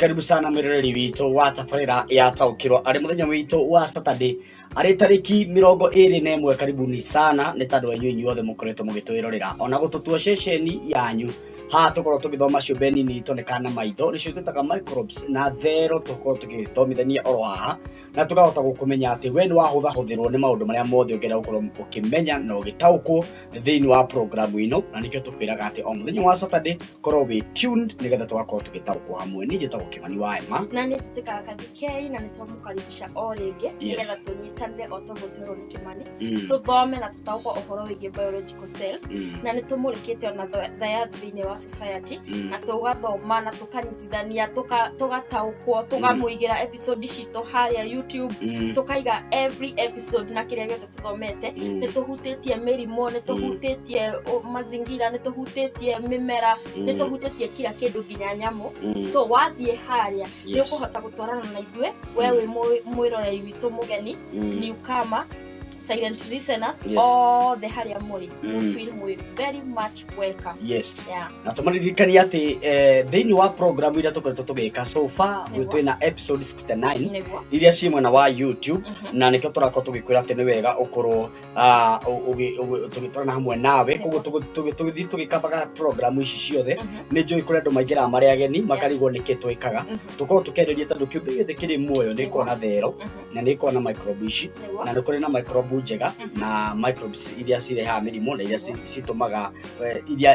Karibu sana mwiroreri witũ wa tabarĩra ya taũkĩrwo arĩ mũthenya witũ wa Saturday, arĩ tarĩki 21. Karibuni sana nĩ tondũ wa inyuĩ inyuothe mũkoretwo mũgĩtwĩrorera ona gũtũtua ceceni yanyu. Haha tũkorwo tũgĩthoma ciũmbe nini itonekaga na maitho, nĩcio twĩtaga microbes, na thero tũkorwo tũgĩthomithania oro haha na tũkahota gũkũmenya atĩ we nĩ wahũthahũthĩrwo nĩ maũndũ marĩa mothe ũngĩenda gũkorwo ũkĩmenya na ũgĩtaũkwo thĩinĩ wa programu ĩno. Na nĩkĩo tũkwĩraga atĩ o mũthenya wa Saturday korwo wĩ tuned nĩgetha tũgakorwo tũgĩtaũkwo hamwe. Niĩ njĩtagwo Kĩmani wa Emma. Na nĩ tũtĩkaga Kathikei, na nĩ twamũkaribisha o rĩngĩ nĩgetha tũnyitanĩre o toguo twerwo nĩ Kĩmani, tũthome na tũtaũkwo ũhoro wĩgiĩ biological cells. Na nĩ tũmũrĩkĩte ona thayathi thĩinĩ wa society, na tũgathoma na tũkanyitithania, tũgataũkwo, tũkamũigĩra episode citũ harĩa YouTube, tũkaiga every episode na kĩrĩa gĩothe tũthomete. Nĩ tũhutĩtie mĩrimũ, nĩ tũhutĩtie mazingira, nĩ tũhutĩtie mĩmera, nĩ tũhutĩtie kila kĩndũ nginya nyamũ. So wathiĩ harĩa nĩ ũkũhota gũtwarana na ithuĩ, we wĩ mwĩroreri witũ mũgeni, newcomer, silent listeners, othe harĩa mũrĩ, feel mwĩ very much welcome. Na tũmaririkania atĩ thĩinĩ wa program iria tũkoretwo tũgĩka so far, twĩna episode 69 iria ciĩ mwena wa YouTube, na nĩkĩo tũrakorwo tũgĩkwĩra atĩ nĩ wega ũkorwo tũgĩtwarana hamwe nawe. Koguo tũgĩthiĩ tũgĩkabaga program ici ciothe, nĩ njũĩ kũrĩ andũ maingĩraga marĩ ageni makarigwo nĩkĩ twĩkaga. Tũkorwo tũkĩarĩria tondũ kĩũmbe gĩothe kĩrĩ muoyo nĩ gĩkoragwo na thero na nĩ gĩkoragwo na microbe ici, na nĩ kũrĩ na microbe njega na microbes iria cirehaga mĩrimũ na iria citũmaga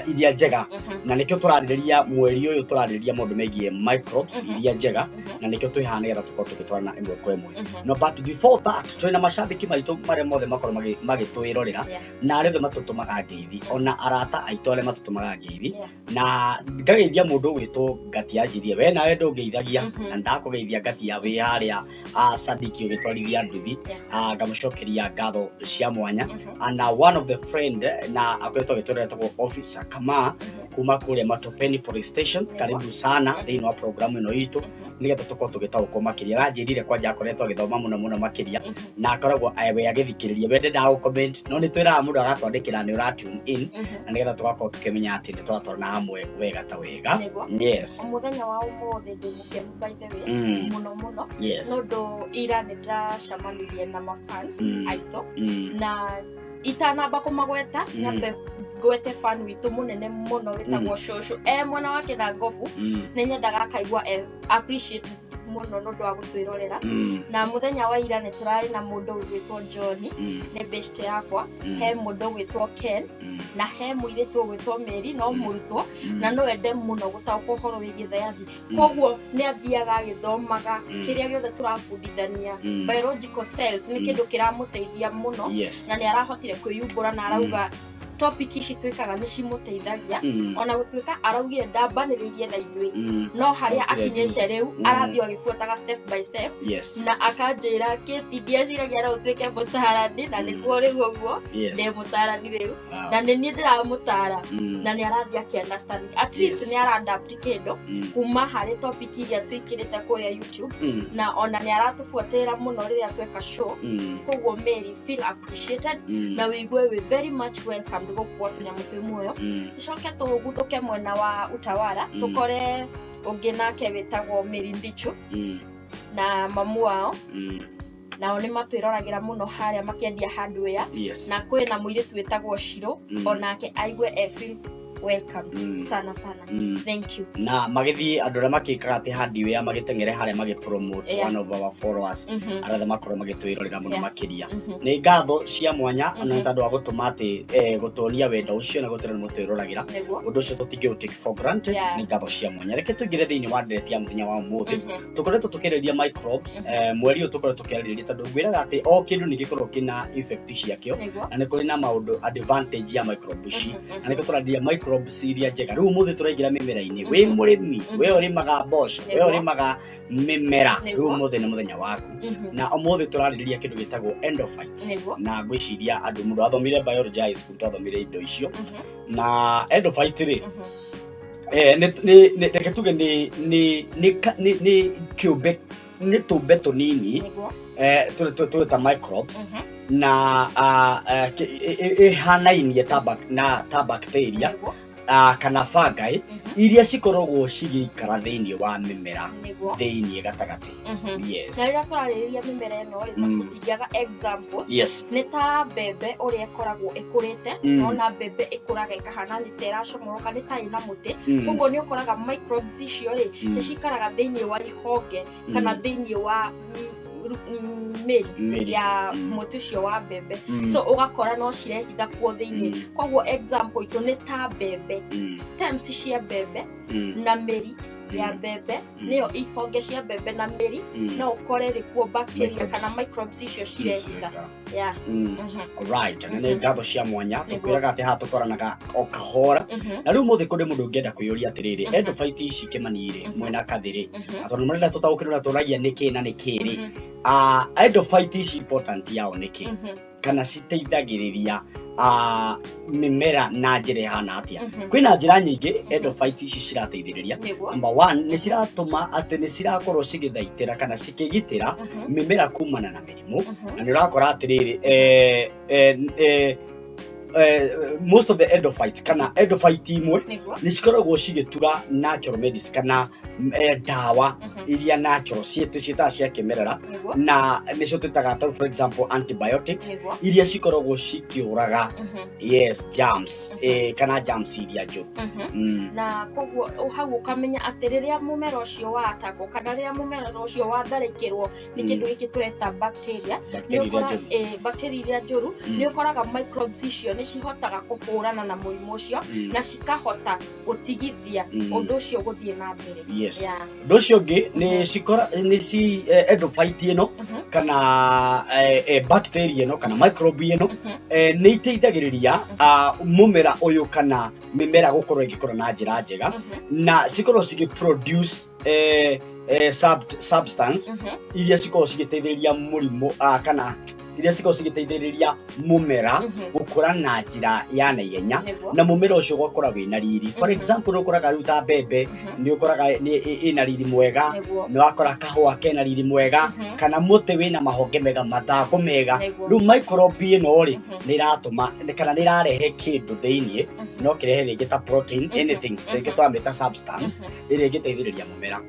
iria njega. Na nĩkĩo tũrarĩrĩria mweri ũyũ, tũrarĩrĩria maũndũ megiĩ microbes iria njega, na nĩkĩo twĩ haha nĩgetha tũkorwo tũgĩtwarana ĩmwe kwa ĩmwe. No but before that, twĩna macambĩki maitũ marĩa mothe makorwo magĩtwĩrorera na arĩa othe matũtũmaga ngeithi, ona arata aitũ arĩa matũtũmaga ngeithi, na ngageithia mũndũ ũgwĩtwo Ngatia Njirie. We nawe ndũngeithagia, na ndakũgeithia Ngatia wĩ harĩa Sadiki ũgĩtwarithia nduthi. Ngamũcokeria ngatho cia mwanya. Na one of the friend na akoretwo agĩtwĩra etagwo Officer Kama kuma kũrĩa Matopeni Police Station. Karibu sana thĩinĩ wa programu ĩno itũ nĩgetha tũkorwo tũgĩtaũkwo makĩria. Aranjĩrire kwanja akoretwo agĩthoma mũno mũno makĩria na akoragwo we agĩthikĩrĩria, we ndendaga gũ comment, no nĩ twĩraga mũndũ agatwandĩkĩra nĩ ũra tune in, na nĩgetha tũgakorwo tũkĩmenya atĩ nĩ tũratwarana hamwe wega ta wega. Mũthenya wa ũmũthĩ ndĩ mũkenu, by the way, mũno mũno, nĩ ũndũ ira nĩ ndacemanirie na mafans aitũ, na itanamba kũmagweta, nyambe ngwete fan witũ mũnene mũno wĩtagwo Cũcũ e mwena wake na ngobu. Nĩ nyendaga akaigua e appreciate mũno nĩ ũndũ wa gũtwĩrorera. Na mũthenya wa ira nĩ tũrarĩ na mũndũ ũgwĩtwo John, nĩ best yakwa, he mũndũ ũgwĩtwo Ken, na he mũirĩtu ũgwĩtwo Mary, no mũrutwo na no ende mũno gũtaũkwo ũhoro wĩgiĩ thayathi. Koguo nĩ athiaga agĩthomaga kĩrĩa gĩothe tũrabundithania. Biological cells nĩ kĩndũ kĩramũteithia mũno, na nĩ arahotire kwĩyumbũra na arauga topic ici twĩkaga nĩ cimũteithagia, ona gũtuĩka araugire ndambanĩrĩirie na ithuĩ, no harĩa Okire akinyĩte juzi. rĩu, arathiĩ agĩbuataga step by step, na akanjĩra kĩti ndieciragia no ũtuĩke mũtarani, na nĩguo rĩu ũguo ndĩ mũtarani rĩu, na nĩ niĩ ndĩramũtara, na nĩ arathiĩ akĩ understand at least, nĩ ara adapt kĩndũ kuma harĩ topic iria twĩkĩrĩte kũrĩa YouTube, na ona nĩ aratũbuatĩrĩra mũno rĩrĩa tweka show. Koguo Mary, feel appreciated na wĩigue wĩ very much welcome gũkũ tũnyamũ twĩ muoyo. Tũcoke tũguthũke mwena wa Utawara, tũkore ũngĩ nake wĩtagwo Mary Ndichu na mamu wao, nao nĩ matwĩroragĩra mũno harĩa makĩendia hardware. Na kwĩna mũirĩtu wĩtagwo Shiro, onake aigue e feel welcome sana sana. Thank you. Na magĩthiĩ andũ arĩa makĩkaga atĩ hardware magĩteng'ere harĩa magĩpromote one of our followers, arĩa othe makorwo magĩtwĩrorera mũno makĩria. Nĩ ngatho cia mwanya ona nĩ tondũ wa gũtũma atĩ gũtuonia wendo ũcio na gũtwĩra nĩ mũtwĩroragĩra. Ũndũ ũcio tũtingĩ take for granted. Nĩ ngatho cia mwanya. Reke tũingĩre thĩinĩ wa ndereti ya mũthenya wa ũmũthĩ. Tũkoretwo tũkĩarĩrĩria microbes. Mweri ũyũ tũkoretwo tũkĩarĩrĩria tondũ ngwĩraga atĩ o kĩndũ nĩ gĩkoragwo kĩna effect ciakĩo, na nĩ kũrĩ na maũndũ advantage ya microbe ici, na nĩkĩo tũrarĩrĩria microbes iria njega. Rĩu ũmũthĩ tũraingĩra mĩmera-inĩ. Wĩ mũrĩmi, we ũrĩmaga mboco, we ũrĩmaga mĩmera, rĩu ũmũthĩ nĩ mũthenya waku. Na ũmũthĩ tũrarĩrĩria kĩndũ gĩtagwo endophytes. Na ngwĩciria andũ mũndũ athomire biology high school, twathomire indo icio. Na endophyte rĩ, reke tuge nĩ kĩũmbe, nĩ tũmbe tũnini twĩta microbes, na ĩhanainie ta bacteria. Kana fungi iria cikoragwo cigĩikara thĩinĩ wa mĩmera thĩinĩ gatagatĩ. Yes. Na rĩrĩa tũrarĩrĩria mĩmera ĩno rĩ, tũtingĩaga examples. Nĩ ta mbembe ũrĩa ĩkoragwo ĩkũrĩte. Nona mbembe ĩkũraga ĩkahana nĩ ta ĩracomoroka, nĩ ta ĩna mũtĩ. Koguo nĩ ũkoraga microbes icio rĩ, nĩ cikaraga thĩinĩ wa ihonge kana thĩinĩ wa mĩri Mĩri. ya mũtĩ ũcio wa mbembe. So ũgakora no cirehitha kuo thĩinĩ. Koguo example itũ nĩ ta mbembe, stems cia mbembe na mĩri ya mbembe, nĩyo ihonge cia mbembe na mĩri, no ũkore rĩkuo bacteria Microbes. kana microbes icio cirehitha. Yeah. Alright, na nĩ ngatho cia mwanya. Tũkwĩraga atĩ haha tũkoranaga o kahora. Na rĩu mũthĩ kũrĩ mũndũ ũngĩenda kwĩyũria atĩrĩrĩ, endophyte ici kĩmani rĩ, mwena kathĩ rĩ, na tondũ marenda tũtaũkĩrwo ũrĩa tũragia nĩkĩ na nĩkĩ rĩ, endophyte ici important yao nĩkĩ, kana citeithagĩrĩria mĩmera na njĩra ĩhana atĩa? Kwĩna njĩra nyingĩ endophyte ici cirateithĩrĩria. Number one, nĩ ciratũma atĩ nĩ cirakorwo cigĩthaitĩra kana cikĩgitĩra mĩmera kumana na mĩrimũ. Na nĩ ũrakora atĩrĩrĩ, most of the endophyte kana endophyte imwe nĩ cikoragwo cigĩtura natural medicine kana ndawa iria natural ciĩtu ciĩtaga cia kĩmerera, na nĩcio twĩtaga ta for example antibiotics, iria cikoragwo cikĩũraga, yes, germs, kana germs iria njũru. Na koguo hau ũkamenya atĩ rĩrĩa mũmera ũcio watakwo kana rĩrĩa mũmera ũcio watharĩkĩrwo nĩ kĩndũ gĩkĩ tũreta bacteria, bacteria iria njũru. Bacteria iria njũru, nĩ ũkoraga microbes icio nĩ cihotaga kũhũrana na mũrimũ ũcio na cikahota gũtigithia ũndũ ũcio gũthiĩ na mbere. Ũndũ ũcio ũngĩ nĩ cikora nĩ ci endophyte ĩno kana bacteria ĩno kana microbe ĩno nĩ iteithagĩrĩria mũmera ũyũ kana mĩmera gũkorwo ĩgĩkũra na njĩra njega, na cikorwo cigĩ produce substance iria cikorwo cigĩteithĩrĩria mũrimũ kana iria cikorwo cigĩteithĩrĩria mũmera gũkũra na njĩra ya naihenya, na mũmera ũcio ũgakũra wĩna riri. For example, nĩ ũkoraga rĩu ta mbembe nĩ ũkoraga nĩ ĩna riri mwega, nĩ wakora kahũa kena riri mwega, kana mũtĩ wĩna mahonge mega, mathangũ mega. Rĩu microbe ĩno rĩ, nĩ ĩratũma kana nĩ ĩrarehe kĩndũ thĩiniĩ, no kĩrehe rĩngĩ ta protein, anything, rĩngĩ twamĩta substance ĩrĩa ĩngĩteithĩrĩria mũmera.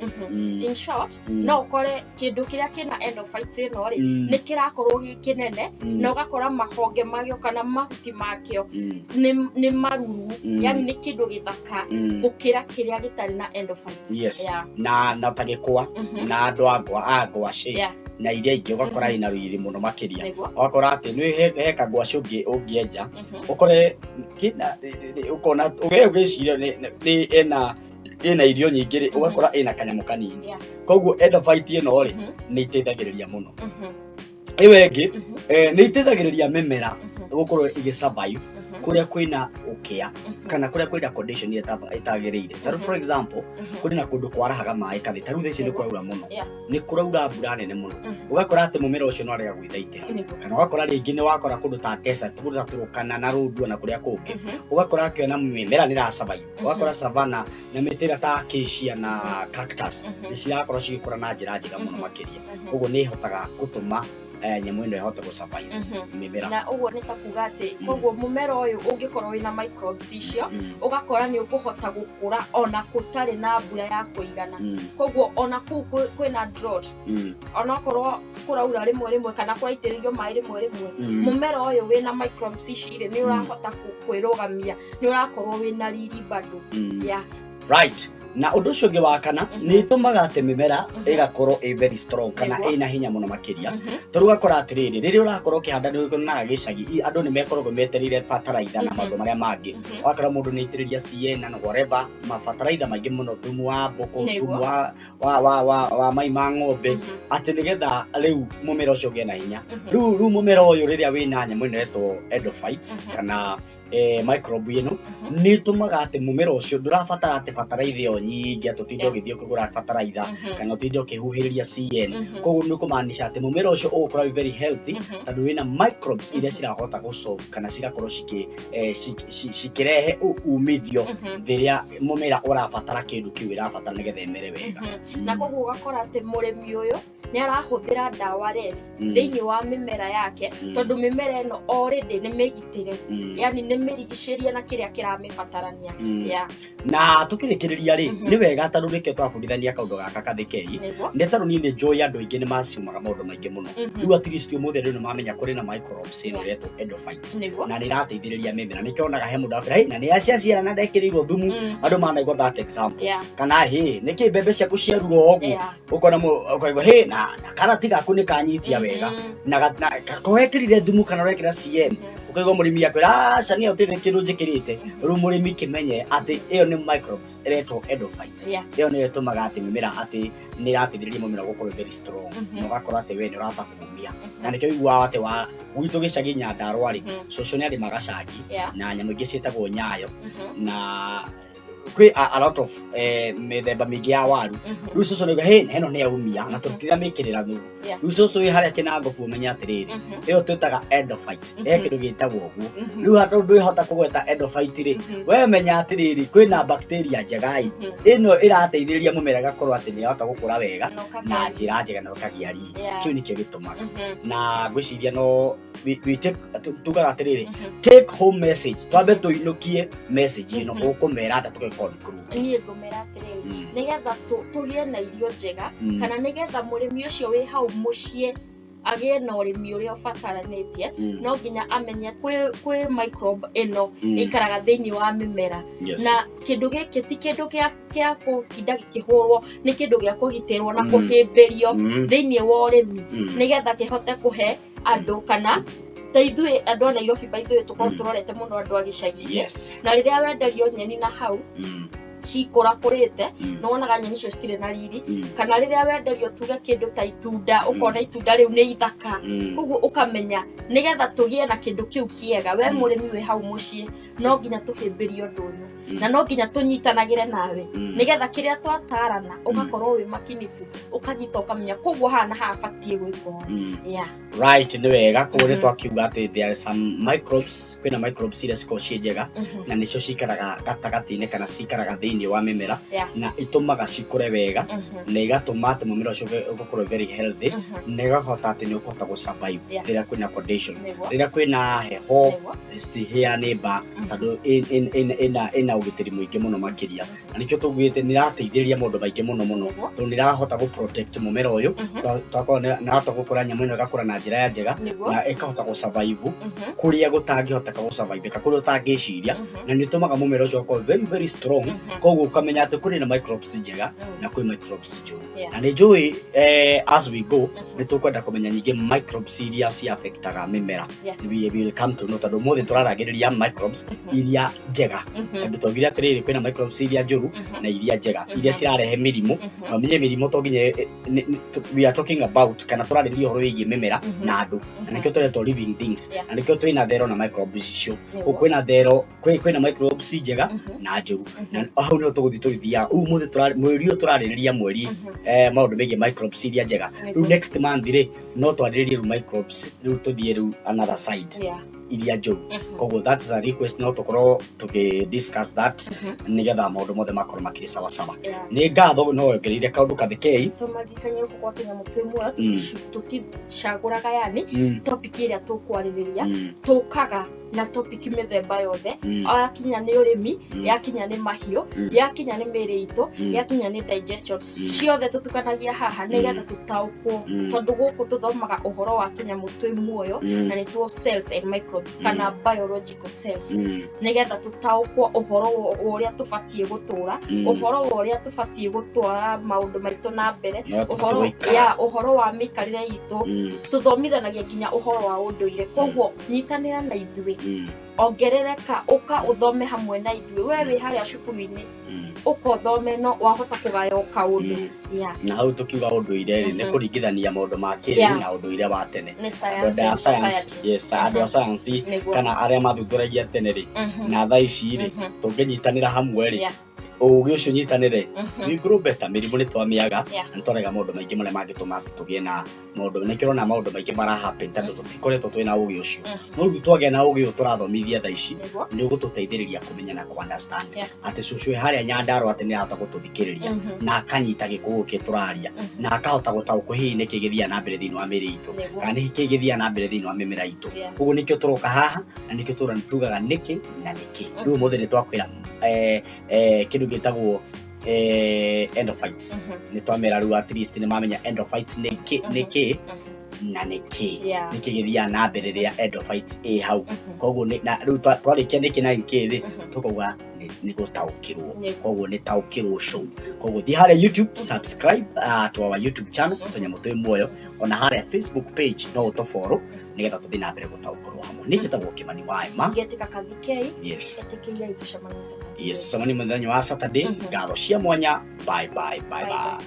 In short, no ũkore kĩndũ kĩrĩa kĩna endophytes ĩno rĩ, nĩ kĩrakorwo gĩ kĩnene, na ũgakora mahonge makĩo kana mahuti makĩo nĩ maruru, yani nĩ kĩndũ gĩthaka gũkĩra kĩrĩa gĩtarĩ na endophytes. Na ta gĩkwa na andũ a ngwacĩ na iria ingĩ, ũgakora ĩna riri mũno makĩria. Ũgakora atĩ nĩ he kangwacĩ ũngĩenja, ũkore kĩna ũkona ũgĩciria nĩ ĩna irio nyingĩ rĩ, ũgakora ĩna kanyamũ kanini. Koguo endophyte ĩno rĩ, nĩ iteithagĩrĩria mũno. Ĩyo ĩngĩ, nĩ iteithagĩrĩria mĩmera gũkorwo ĩgĩ survive kũrĩa kwĩna ũkĩa kana kũrĩa kwĩna condition ĩtagĩrĩire. Ta rĩu for example, kũrĩ na kũndũ kwarahaga maĩ kathĩ. Ta rĩu thaa ici nĩ kũraura mũno, nĩ kũraura mbura nene mũno, ũgakora atĩ mũmera ũcio no arega gwĩthaitĩra, kana ũgakora rĩngĩ nĩ wakora kũndũ ta desert, kũndũ ta Turkana na Rũndua na kũrĩa kũngĩ, ũgakora akĩona mĩmera nĩ ĩra survive. Ũgakora savannah na mĩtĩ ĩrĩa ta acacia na cactus nĩ cirakorwo cigĩkũra na njĩra njega mũno makĩria. Koguo nĩ ĩhotaga gũtũma nyamũ ĩno ĩhote gũ survive, mĩmera. Na ũguo nĩ ta kuga atĩ koguo mũmera ũyũ ũngĩkorwo wĩna microbes icio, ũgakora nĩ ũkũhota gũkũra ona gũtarĩ na mbura ya kũigana. Koguo ona kũu kwĩna drought, onakorwo kũraura rĩmwe rĩmwe kana kũraitĩrĩrio maĩ rĩmwe rĩmwe, mũmera ũyũ wĩna microbes ici rĩ, nĩ ũrahota kwĩrũgamia, nĩ ũrakorwo wĩna riri bado. Right, na ũndũ ũcio ũngĩ wa kana, nĩ ĩtũmaga atĩ mĩmera ĩgakorwo ĩ very strong kana ĩna hinya mũno makĩria. Tondũ ũgakora atĩrĩrĩ, rĩrĩa ũrakorwo ũkĩhanda, nĩ ũkonaga gĩcagi andũ nĩ mekoragwo metereire bataraitha na maũndũ marĩa mangĩ. Ũgakora mũndũ nĩ aitĩrĩria CN na whatever, mabataraitha maingĩ mũno, thumu wa mbũkũ, thumu wa mai ma ng'ombe, atĩ nĩgetha rĩu mũmera ũcio ũgĩe na hinya. Rĩu mũmera ũyũ rĩrĩa wĩna nyamũ ĩno ĩtwo endophytes kana microbe ĩno, nĩ ĩtũmaga atĩ mũmera ũcio ndũrabatara atĩ bataraitha ĩyo nyingĩ, atĩ ũtinde ũgĩthiĩ ũkĩgũra bataraitha kana ũtinde ũkĩhuhĩrĩria CN. Koguo nĩ kũmaanisha atĩ mũmera ũcio ũgũkorwo wĩ very healthy, tondũ wĩna microbes iria cirahota gũ kana cigakorwo cikĩrehe umithio rĩrĩa mũmera ũrabatara kĩndũ kĩu ĩrabatara nĩgetha ĩmere wega. Na koguo ũgakora atĩ mũrĩmi ũyũ nĩ arahũthĩra ndawa less thĩinĩ wa mĩmera yake, tondũ mĩmera ĩno already nĩ mĩgitĩre, yani nĩ Ĩmĩrigicĩrie na kĩrĩa kĩramĩbatarania. Yeah. Na tũkĩrĩkĩrĩria rĩ, nĩ wega tondũ nĩkĩo twabundithania kaũndũ gaka kathĩkei, nĩ tondũ niĩ nĩ njũĩ andũ aingĩ nĩ maciumaga maũndũ maingĩ mũno. Rĩu at least ũmũthĩ andũ nĩ mamenya kũrĩ na microbes ĩno ĩretwo endophytes, na nĩ ĩrateithĩrĩria mĩmera. Nĩkĩo onaga he mũndũ akwĩra, "Hey, na nĩ aciaciara na ndekĩrĩirwo thumu." Andũ manaigua that example, kana, "Hĩ, nĩkĩ mbembe ciaku ciarura ũguo?" Ũkona ũkaigua, "Hĩ, na karati gaku nĩ kanyitia wega na wekĩrire thumu kana wekĩra CN?" Ũkaigua mũrĩmi akwĩra, "Aca, niĩ gũtirĩ kĩndũ njĩkĩrĩte." Rĩu mũrĩmi kĩmenye atĩ ĩyo nĩ microbes ĩretwo endophytes. Ĩyo nĩyo ĩtũmaga atĩ mĩmera, atĩ nĩ ĩrateithĩrĩria mũmera gũkorwo very strong, na ũgakorwo atĩ we nĩ ũrahota kũmia. Na nĩkĩo ũiguaga atĩ wa gwitũ gĩcagi Nyandarua rĩ, cũcũ nĩ arĩmaga cangi na nyamũ ingĩ ciĩtagwo nyayo, na kwĩ a lot of mĩthemba mĩingĩ ya waru. Rĩu cũcũ nĩauga, "Hĩ, ĩno nĩ yaumia na tũtiramĩkĩrĩra thumu." Rĩu cũcũ wĩ harĩa kĩnangobu, ũmenye atĩrĩrĩ, ĩyo twĩtaga endophyte. He kĩndũ gĩtagwo ũguo. Rĩu hata ndwĩhota kũgweta endophyte rĩ, we menya atĩrĩrĩ, kwĩna bacteria njega ĩ, ĩno ĩrateithĩrĩria mũmera ĩgakorwo atĩ nĩ yahota gũkũra wega Na ũkagĩa na riri. Njĩra njega na ũkagĩa riri. Kĩu nĩkĩo gĩtũmaga. Na ngwĩciria no we take, tugaga atĩrĩrĩ, take home message, twambe tũinũkie message ĩno. Ũkũmera atĩa tũgĩ conclude? Niĩ ngũmera atĩrĩrĩ, nĩgetha tũgĩe na irio njega, kana nĩgetha mũrĩmi ũcio wĩ hau mũciĩ agĩe na ũrĩmi ũrĩa ũbataranĩtie, no nginya amenye kwĩ microbe ĩno ĩikaraga thĩinĩ wa mĩmera. Na kĩndũ gĩkĩ ti kĩndũ kĩa gũtinda gĩkĩhũrwo, nĩ kĩndũ gĩa kũgitĩrwo na kũhĩmbĩrio thĩinĩ wa ũrĩmi, nĩgetha kĩhote kũhe andũ, kana ta ithuĩ andũ a Nairobi, by the way, tũkorwo tũrorete mũno andũ a gĩcagi-inĩ. Na rĩrĩa wenderio nyeni na hau cikũrakũrĩte, nĩ wonaga nyeni icio citirĩ na riri. Kana rĩrĩa wenderio tuge kĩndũ ta itunda, ũkona itunda rĩu nĩ ithaka. Koguo ũkamenya nĩgetha tũgĩe na kĩndũ kĩu kĩega, we mũrĩmi wĩ hau mũciĩ, no nginya tũhĩmbĩrie ũndũ ũyũ, na no nginya tũnyitanagĩre nawe, nĩgetha kĩrĩa twatarana ũgakorwo wĩ makinibu, ũkanyita, ũkamenya koguo haha na haha batiĩ gwĩka ũũ. Yeah. Right, nĩ wega. Koguo nĩ twakiuga atĩ there are some microbes, kwĩna microbes iria cikoragwo ciĩ njega, na nĩcio cikaraga gatagatĩ-inĩ kana cikaraga thĩinĩ wa mĩmera, na itũmaga cikũre wega, na igatũma atĩ mũmera ũcio ũgakorwo very healthy, na ĩgahota atĩ nĩ ũkũhota gũ survive rĩrĩa kwĩna condition, rĩrĩa kwĩna heho, citihĩa nĩ mba, tondũ ĩna ũgitĩri mũingĩ mũno makĩria. Na nĩkĩo tũgwĩte nĩ ĩrateithĩrĩria maũndũ maingĩ mũno mũno, tondũ nĩ ĩrahota gũ protect mũmera ũyũ. Twakorwo nĩ ĩrahota gũkũra, nyamũ ĩno ĩgakũra na njĩra ya njega, na ĩkahota gũ survive kũrĩa gũtangĩhoteka gũ survive ka kũrĩa ũtangĩciria, na nĩ ũtũmaga mũmera ũcio ũgakorwo very very strong. Koguo ũkamenya atĩ kũrĩ na microbes njega na kwĩ microbes njũru. Na nĩ njũĩ as we go, nĩ tũkwenda kũmenya nyingĩ microbes iria ci affectaga mĩmera. We will come to know, tondũ ũmũthĩ tũraragĩrĩria microbes iria njega, tondũ twaugire atĩrĩrĩ, kwĩna microbes iria njũru na iria njega, iria cirarehe mĩrimũ. Na ũmenye mĩrimũ to nginya we are talking about, kana tũrarĩrĩria ũhoro wĩgiĩ mĩmera na andũ, na nĩkĩo tũretwo living things. Na nĩkĩo twĩna thero na microbes icio. Kwĩna thero, kwĩna microbes njega na njũru, na hau nĩho tũgũthiĩ tũgĩthiaga. Ũmũthĩ mweri ũyũ tũrarĩrĩria mweri maũndũ megiĩ microbes iria njega. Rĩu next month rĩ, no twarĩrĩrie rĩu microbes, rĩu tũthiĩ rĩu another side, iria njũru. Koguo that is a request, no tũkorwo tũgĩ discuss that, nĩgetha maũndũ mothe makorwo makĩrĩ sawa sawa. Nĩ ngatho, no wongereire kaũndũ kathĩkei. Tũmaririkanie gũkũ gwa tũnyamũ twĩ muoyo, tũticagũraga yani topic ĩrĩa tũkwarĩrĩria. Tũkaga na topic mĩthemba yothe. Yakinya nĩ ũrĩmi, yakinya nĩ mahiũ, yakinya nĩ mĩrĩ itũ, yakinya nĩ digestion, ciothe tũtukanagia haha nĩgetha tũtaũkwo, tondũ gũkũ tũthomaga ũhoro wa tũnyamũ twĩ muoyo, na nĩtuo cells and microbes, kana biological cells, nĩgetha tũtaũkwo ũhoro wa ũrĩa tũbatiĩ gũtũra, ũhoro wa ũrĩa tũbatiĩ gũtwara maũndũ maitũ na mbere, Na ũrĩa tũbatiĩ ũhoro gũikara. Ya ũhoro wa mĩikarĩre itũ. Tũthomithanagia nginya ũhoro wa ũndũire. Koguo nyitanĩra na ithuĩ, ongerereka, ũka ũthome hamwe na ithuĩ. We wĩ harĩa cukuru-inĩ, ũka ũthome, no wahota kũgaya o kaũndũ. Yeah. Na hau tũkiuga ũndũire rĩ, nĩ kũringithania maũndũ ma kĩrĩu na ũndũire wa tene. Nĩ Andũ science a and science, society. yes, andũ a science kana arĩa mathuthuragia tene rĩ, na thaa ici rĩ, tũngĩnyitanĩra hamwe rĩ, Ũgĩ ũcio nyitanĩre. Mhm. We grow better. Mĩrimũ nĩ twamĩaga Yeah. na nĩ twarega maũndũ maingĩ marĩa mangĩtũma atĩ tũgĩe na maũndũ. Nĩkĩo ũrona maũndũ maingĩ mara happen tondũ tũtikoretwo twĩna ũgĩ ũcio. No rĩu twagĩa na ũgĩ ũyũ tũrathomithia thaa ici, nĩ ũgũtũteithĩrĩria kũmenya na kũ understand atĩ cũcũ wĩ harĩa Nyandarũa atĩ nĩ arahota gũtũthikĩrĩria na akanyita gĩkũyũ kĩ tũraria na akahota gũtaũkwo hihi nĩkĩ gĩthiaga na mbere thĩinĩ wa mĩĩrĩ itũ kana nĩkĩ gĩthiaga na mbere thĩinĩ wa mĩmera itũ. Koguo nĩkĩo tũroka haha na nĩkĩo tugaga nĩkĩ na nĩkĩ. Rĩu ũmũthĩ nĩ twakwĩra kĩndũ gĩtagwo endophytes. Nĩ twamera rĩu at least nĩ mamenya endophytes nĩkĩ nĩkĩ na nĩkĩ nĩkĩ gĩthiaga na mbere rĩrĩa endophytes ĩ hau. Koguo na rĩu twarĩkia nĩkĩ na nĩkĩ rĩ, tũkauga nĩ gũtaũkĩrwo. Koguo nĩ taũkĩrwo show. Koguo thiĩ harĩa YouTube, subscribe to our YouTube channel, Tũnyamũ Twĩ Muoyo. Ona harĩa Facebook page no ũtũfollow nĩgetha tũthiĩ na mbere gũtaũkĩrwo hamwe. Nĩ njĩtagwo Kĩmani wa Emma. Ngetika Kathikei. Yes. Etĩkĩria tũcemanie Saturday. Yes, tũcemanie mũthenya wa Saturday. Ngatho cia mwanya. Bye bye bye. Bye, bye.